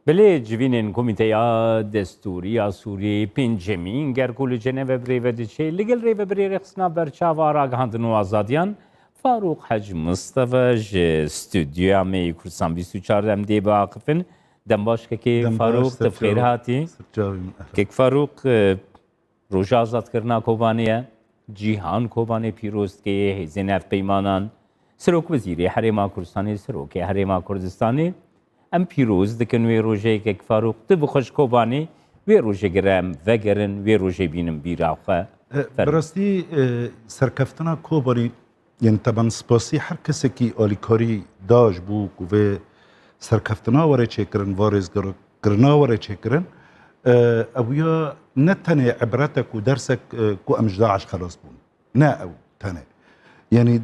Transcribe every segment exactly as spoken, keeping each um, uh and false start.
Belê civînên Komîteya Destûrî ya Sûriyeyê pêncemîn ger ku li Ceneve bi rê ve diçe, li gel rêvebirê Rêxistina Berçav a Ragihandin û Azadiyan Farûq Hec Mistefe ji stûdyoya me yê Kurdistan bîst û çar em dê biaxifin. Dem baş kekê Farûq, tu bi xêr hatî. Kek Farûq, e, Roja azadkirina Kobanê ye. Cîhan Kobanê pîroz dike, hêzên hevpeymanan, Serokwezîrê Herêma Kurdistanê, Serokê Herêma Kurdistanê. Em pîroz dikin wê rojê, kek Farûq. Tu bi xwe ji Kobanê wê rojê gere em vegerin, wê rojê bînin bîra xwe. E, Fermo. Bi rastî, e, serkeftina Kobanê, yani, teban spasî her kesekî alîkarî da ji bo ku vê serkeftina were çêkirin, va rêzgarkirina were çêkirin. E, ew ya ne tenê ibretek û dersek, e, ku em ji DAIŞ xelas bûn. Ne ew tenê. Yani,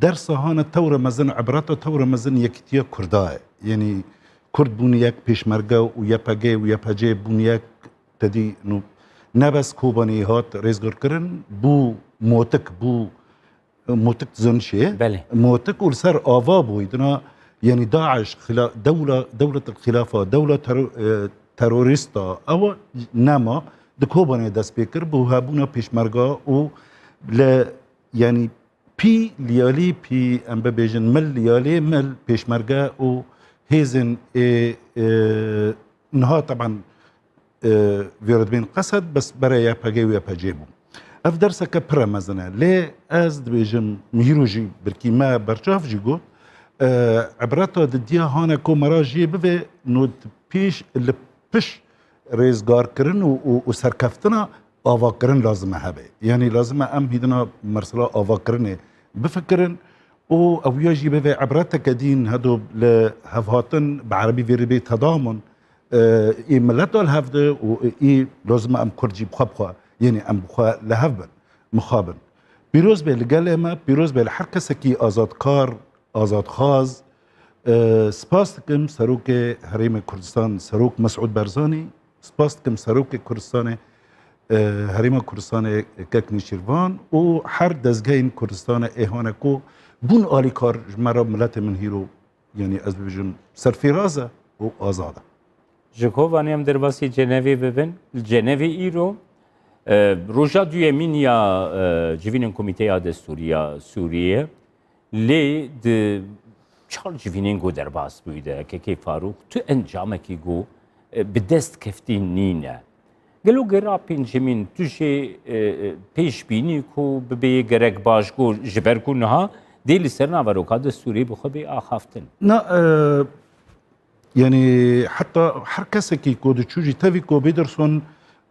dersa hane tewre mezin, ibreta tewre mezin yekîtiya Kurda ye. Yani, Kurd bûn yek, Pêşmerge û YPG û YPC bûn yek, tedî nû ne bes Kobanê hat rêzgarkirin, bû Motik, bû Motik zon çi ye? Belê. Motik û li ser ava bû, dina, yani DAIŞ, xila-, dewla, dewlet xilafa, dewla tero-, e, terorîsta, ewa nema di Kobanê dest pê kir, bi hebûna Pêşmerga û li, yani pî liyalî pî, em bibêjin mil liyalî mil Pêşmerge û hêzên ê, e, niha teban e, vê re dibên qesed, bes berê YPG û YPC bû. Ev derseke pire mezin e. Lê ez dibêjim, hîro jî birkî me Berçav jî got, e, ibreta di diya hane ku me ra jê bivê, no di pêş, li piş rêzgarkirin û, û, û serkeftina avakirin lazim e hebe. Yanî lazim e em hîdina mersela avakirinê bifikirin û ew ya jî bivê ibreteke dîn hedo li hevhatin bi erebî vê re bê tedamun. E, ê mileta li hev de û ê lazim e em Kurd jî bi xwe bi xwe, yanî em bi xwe li hev bin, mixabin. Pîroz be li gelê me, pîroz be li her kesekî azadkar, azadxwaz. E, spas dikim Serokê Herêmê Kurdistan, Serok Mesûd Barzanî, spas dikim Serokê Kurdistanê, e, Herêma Kurdistanê Kek Nêçîrvan û her dezgehên Kurdistanê ê hane ku bûn alîkar ji me re, miletê min hîro, yanî ez bibêjim, serfîraz e û azad e. Ji Kobanê em derbasî Cenevê bibin. Li Cenevê îro, e, roja duyemîn ya, e, civînên Komîteya Destûrî ya Sûriyê, lê di çar civînên ku derbas bûyî de, kekê Farûq, tu encamekî ku, e, bi dest keftî nîne. Gelo gera pêncemîn tu jê, e, e, pêş bînî ku bibê gerek baş ku ji ber ku niha dê li ser naveroka destûrê bi xwe bê axaftin? Na, e, yanî heta her kesekî ku diçû jî tevî ku Pederson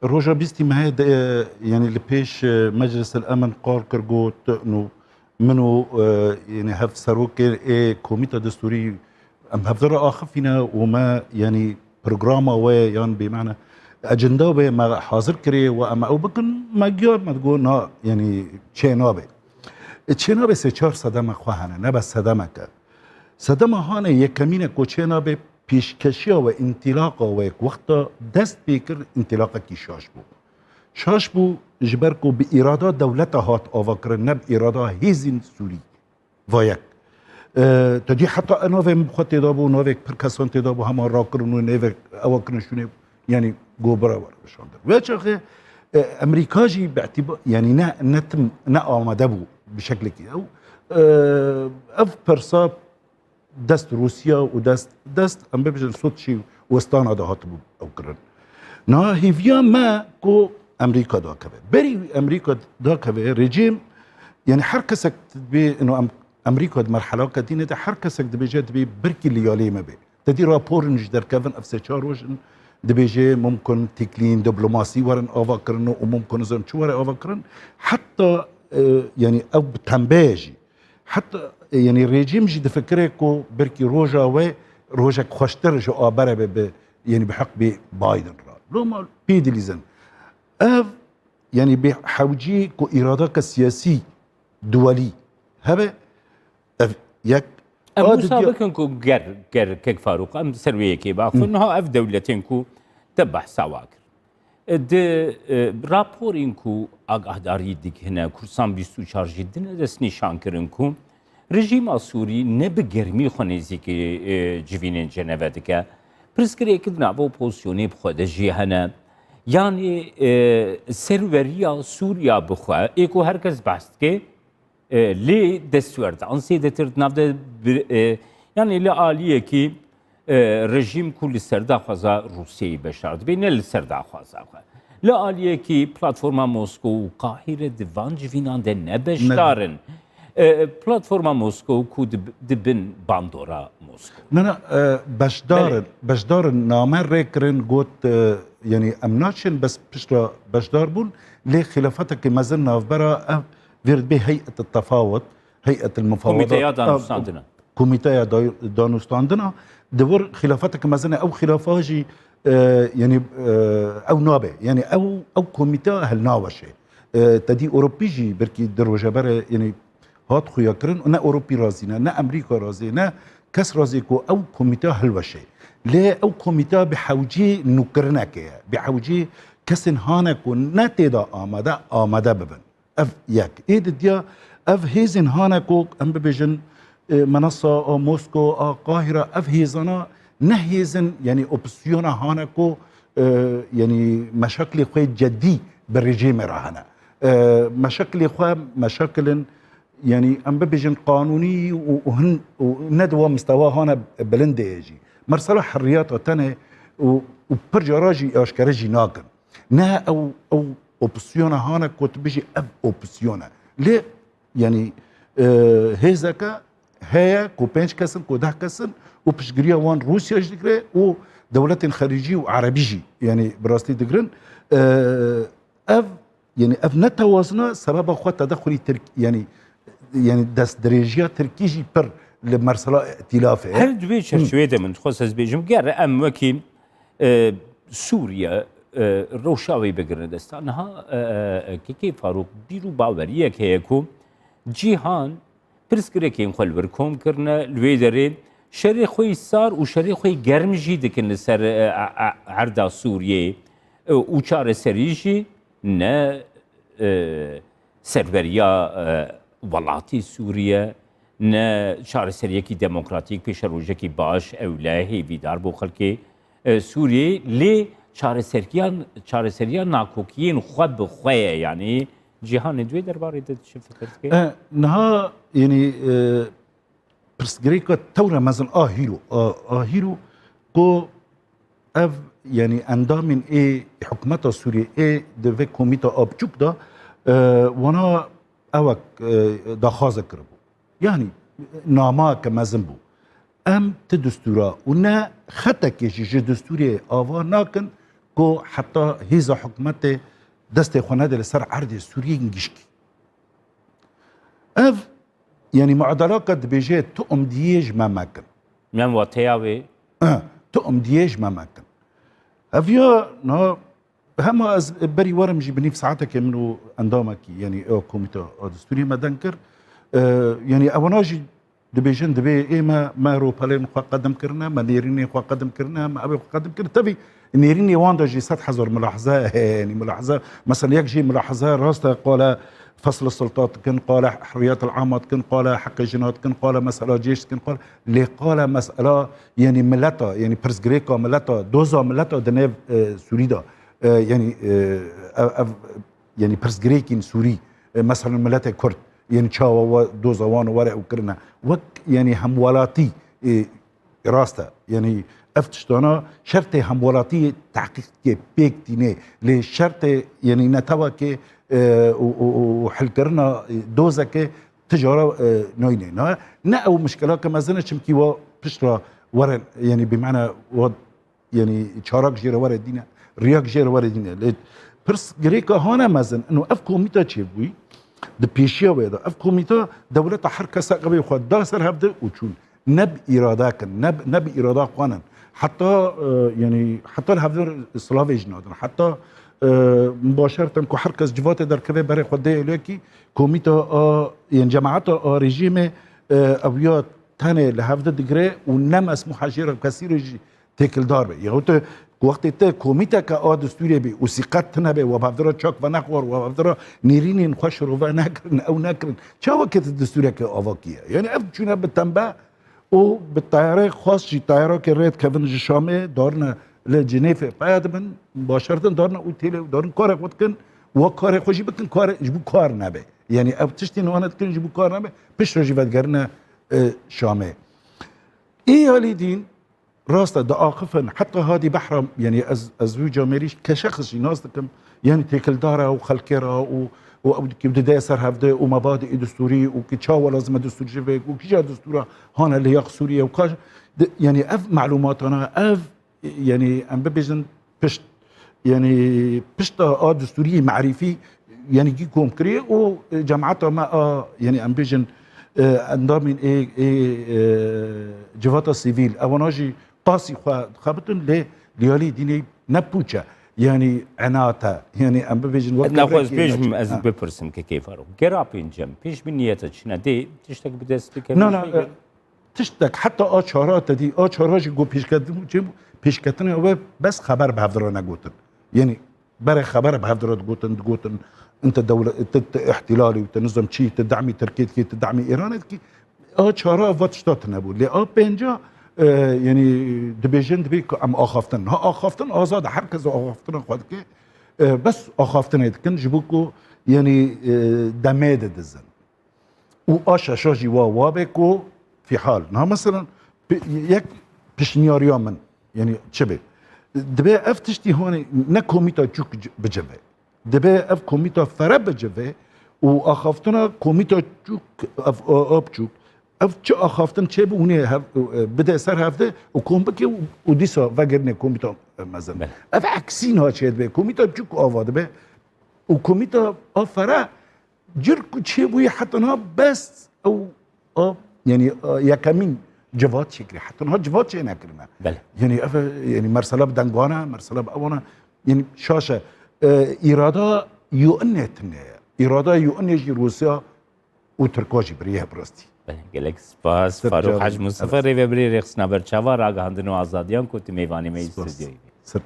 roja bîstî mehê de, e, yanî li pêş, e, Meclis el Emin qal kir got, no, min û, e, yanî hevserokê ê Komîta Destûrî em hevdira axifîne û me, yanî programa wê yan bêmane ecenda wê me hazir kirê û em ew bikin, me giya me digot na, yanî çê nabe. E, çê nabe sê çar sedeme xwe hene, ne bes sedemek e. Sedema hane yekemîn e ku çê nabe pêşkeşiya we, întilaqa we, wexta dest pê kir, întilaqekî şaş bû. Şaş bû ji ber ku bi îrada dewleta hat avakirin, ne bi îrada hêzên Sûrî. Va yek. E, te dî heta navê min bi xwe têda bû, navek pir kesan têda bû, hema rakirin û nêvek ewa kirin şûnê, yanî gobira were weşandin. Wê çaxê, e, Amerîka jî bi îtiba-, yanî ne, ne tim, ne amade bû bi şeklekî ew. E, ev pirsa dest Rûsya û dest, dest, em bibêjin Soçî û Astana de hatibû ew kirin. Niha hêviya me ku Amerîka dakeve. Berî Amerîka dakeve, rejîm, yanî her kesek dibê, ino em, Amerîka di merhelaka dînê de her kesek dibêje dibê birkî li yalê me bê. Te dî raporin jî derkevin, ev sê çar roj in, dibêje mumkin têkiliyên diplomasî werin ava kirin û mumkin zon çi were ava kirin. Heta, e, yanî ew bi tembeye jî. Heta, e, yanî rejîm jî difikire ku belkî roja wê rojek xweştir ji a bere be, bi, yanî bi heq bê Biden re. Loma pê dilîzin. Ev, yanî bê hewcî ku îradeke siyasî duwelî hebe, ev yek. Em a wisa didiya- bikin ku ger, ger kek Farûq, em ser wê yekê baxin. Hı. Niha ev dewletên ku te behsa wa kir. Di, e, raporên ku agahdarî digihine, Kurdistan bîst û çar jî dine destnîşankirin ku rejîma Sûrî ne bi germî xwe nêzîkî, e, civînên Ceneve dike, Pirsgirêk di nava opozisyonê bi xwe de jî hene. Yanî, e, serweriya Sûriya bi xwe, ê ku her kes behs dike, e, lê destwerdan zêdetir di nav de bi, e, yanî li aliyekî, e, rejîm ku li ser daxwaza Rûsyayê beşdar dibe, ne li ser daxwaza xwe. Li aliyekî platforma Moskow û Qahîre di van civînan de ne beşdar in. E, platforma Moskow ku di, di bin bandora Moskow. Na, na, e, beşdar Belê. in, beşdar in, name rê kirin, got, e, yanî em naçin bes pişta beşdar bûn, lê xilafetekî mezin navbera ev vê re dibê heyet tefawut, heyet mufawedat, Komîteya e, danûstandina. Komîteya da-, danûstandina, di vir xilafetekî mezin e, ew xilafa jî, e, yanî, e, ew nabe, yanî ew, ew komîte hilnaweşe. E, te dî Ewropî jî belkî di rojevere, yanî hat xuya kirin û ne Ewropî razî ne, ne Amerîka razî ne, kes razî ku ew komîte hilweşe. Lê ew komîte bi hewcî nûkirinekê ye, bi hewcî kesên hane ku ne tê de amade, amade bibin. Ev yek. Ê didiya ev hêzên hane ku em bibêjin, e, menasa a Mosko, a Qahira, ev hêzana ne hêzin, yanî opozîsyona hane ku, e, yanî meşaklê xwe cedî bi rejîmê re hene. E, meşaklê xwe meşakilin, yanî em bibêjin qanûnî û, û hin, û ne di wa mistewa hane bilindê ye jî. Mersela herriyata tenê û, û pir cara jî aşkere jî nakin. Ne ew, ew opozîsyona hane ku tu bijî ev opozîsyon e. Lê, yanî, e, hêzeke heye ku pênc kes in, ku deh kes in û piştgiriya wan Rûsya jî digire û dewletên xerîcî û erebî jî, yanî bi rastî digirin. E, ev, yanî ev netewazina sebeba xwe tedexulî Tirk-, yanî, yanî destdirêjiya Tirkî jî pir li mersela îtîlafê ye. Her di vê Hı. çerçeveyê de min dixwest ez bêjim, ger em wekî, e, Sûriye, e, rewşa wê bigirine desta. Niha, e, e, Kekê Farûk bîr û baweriyek heye ku cîhan pirsgirêkên xwe li wir kom kirine, li wê derê şerê xwe yî sar û şerê xwe yî germ jî dikin li ser, e, e, e, erda Sûriyeyê, e, û çareserî jî ne, e, serweriya, e, welatî Sûriye, ne çareseriyekî demokratîk, pêşerojekî baş, ewle, hêvîdar bo xelkê, e, Sûriyeyê, lê çareserkiyan-, çareseriya nakokiyên xwe bi xwe ye, yanî cîhanê di wê derbarê de çi fikir dike? E, niha, yanî, e, pirsgirêka tewre mezin a hîro, a, a hîro ku ev, yanî endamên ê hikûmeta Sûriyê ê di vê komîta a biçûk de, e, wana ewek, e, daxwaze kiribû. Yanî nameyeke mezin bû. Em ti distûra û ne xetekê jî ji distûrê ava nakin ku heta hêza hikûmetê destê xwe nede li ser erdê Sûriyê gişkî. Ev, yanî muadalaka dibêje tu umdiyê ji me mekin. Em wateya wê. Eh, tu umdiyê ji me mekin. Ev ya, na, hema ez berî werim jî bi nîv saetekê min û endamekî, yanî ew komîta a distûrî me deng kir. Eh, yanî ewana jî dibêjin, dibê ê me, me ropelên xwe qedim kirine, me nêrînên xwe qedim kirine, me ew ê xwe qedim kirine. Tevî nêrînê wan de jî sed hezar milahize heye, yanî milahize, mesela yek jî milahize rast e, qale fesl sulta dikin, qale hurriyet al-ama dikin, qale heqê jina dikin, qale mesela cêş dikin, qale, lê qale mesela, yanî mileta, yanî pirsgirêka mileta, doza mileta di nêv, e, Sûrî de, e, yanî, e, ev, ev, yanî pirsgirêkên Sûrî, e, mesela miletê Kurd, yanî çawa we doza wan were ew kirine. Wek, yanî hemwelatî, e, rast e. Yanî ev tiştana şertê hemwelatiyê tehqîq dike, pêk tîne. Lê şertê, yanî netewekê, e, û, û, û, û hilkirina, e, dozeke ti cara, e, nayîne. Ne, ne ew mişkilake mezin e, çimkî wa pişt re were, yanî bi mena wa, yanî çarak jê re were dîne, riyak jê re were dîne. Lê pirs girêka hane mezin, ino ev komîta çêbûyî, di pêşiya wê de, ev komîta dewleta her kesek ev ê xwe da ser hevdî û çûn. Ne bi îrada kin, ne bi, ne bi îrada xwe nin. Heta, e, yanî, heta li hevdî silavê jî nadin. Heta, e, mubaşerten ku her kes civatê derkeve berê xwe dê êlekî, komîta a, yên cemaeta a rejîmê, e, ew ya tenê li hevdî digire û ne mesmûh e jê re kesî re jî têkildar be. Yahût ku wextê te komîteke a distûrê bî û sîqet tune bê, we bi hevdira çak venexwar, we bi hevdira nêrînên xwe şirove nekirin, ew nekirin. Çawa ke tu distûreke avakî ye? Yanî ev çûne bi tembe û bi teyarê xas jî teyarokê rê dikevin ji Şamê darine li Cinêfê peya dibin, başertin darine û têlê û darin karê xwe dikin, wa karê xwe jî bikin, karê ji bo kar nebe. Yanî ev tiştên wana dikin ji bo kar nebe, piştre jî vedigerine, e, Şamê. Ê alî dîn, rast e, diaxifin, heta hadî behra, yanî ez, ez wî camêrî ke şexs jî nas dikim, yanî têkildar e û xelkê re û, û ew dike dide ser hevde û mebadî distûrî û ki çawa lazim e distûr ji vê û kîja distûra hane li yaq Sûriye û ka, di, yanî ev malûmatana, ev, yanî em bibêjin pişt, yanî pişta a distûriyê merîfî, yanî gî kom kiriye û, e, cemata me a, yanî em bêjin, e, endamên ê, ê, e, civata sivîl, ewana jî qasî xwe dixebitin, lê diyalî dînê ne pûç e, yanî enat e. Yanî em bibêjin wek Ez naxwe ez kesekî pêş neçe-, bim, ez ha. bipirsim ke keyfa ro. Gera pêncem, pêş bi niyete çi ne? Dê tiştek bi dest bike, Na, na, pêş e, bike. Tiştek heta a çara te dî, a çara jî got pêşketin û çê bû, pêşketina we bes xeber bi hevdira negotin. Yanî berê xebera bi hevdira digotin, digotin, ente dewle-, te, te îhtilalî û te nizam çi, te demî Tirkiyê dikî, te demî Îranê dikî. A çara va tişta tine bû. Lê a pênca, e, yanî dibêjin dibê ku em axaftin. Ha, axaftin azad e, her kes axaftina xwe dike. E, bes axaftinê dikin ji bo ku, yanî, e, demê didizin. Û a şeşa jî wa, wa be ku fîhal. Na, meselen, pi-, yek pişniyariya min, yanî çi be? Dibe ev tiştî hanê ne komîta çûk c-, bicive. Dibe ev komîta fere bicive û axaftina komîta çûk, ev, a, a biçûk, ev çi axaftin çê bi hûnê hev-, e, bide ser hevde û kom bike û, û dîsa vegirine komîta, e, mezin. Belê. Ev eksî niha çê dibe. Komîta biçûk ava dibe û komîta a fere cir ku çêbûyî heta niha bes ew a, yanî, a, yekemîn civat çêkirî. Heta niha civat çê nekirine. Belê. Yanî ev, yanî mersela bi dengwana, mersela bi ewana, yanî şaş e. E, îrada U N tune ye. Îrada U N jî Rûsya û Tirka jî birî ye bi rastî. Belê, gelek spas. Sir Farûq Hec Mustafa, rêvebirê Rêxistina Berçava Ragihandin û Azadiyan ku tu mêvanê me yî Spas. Stûdyoyê bî.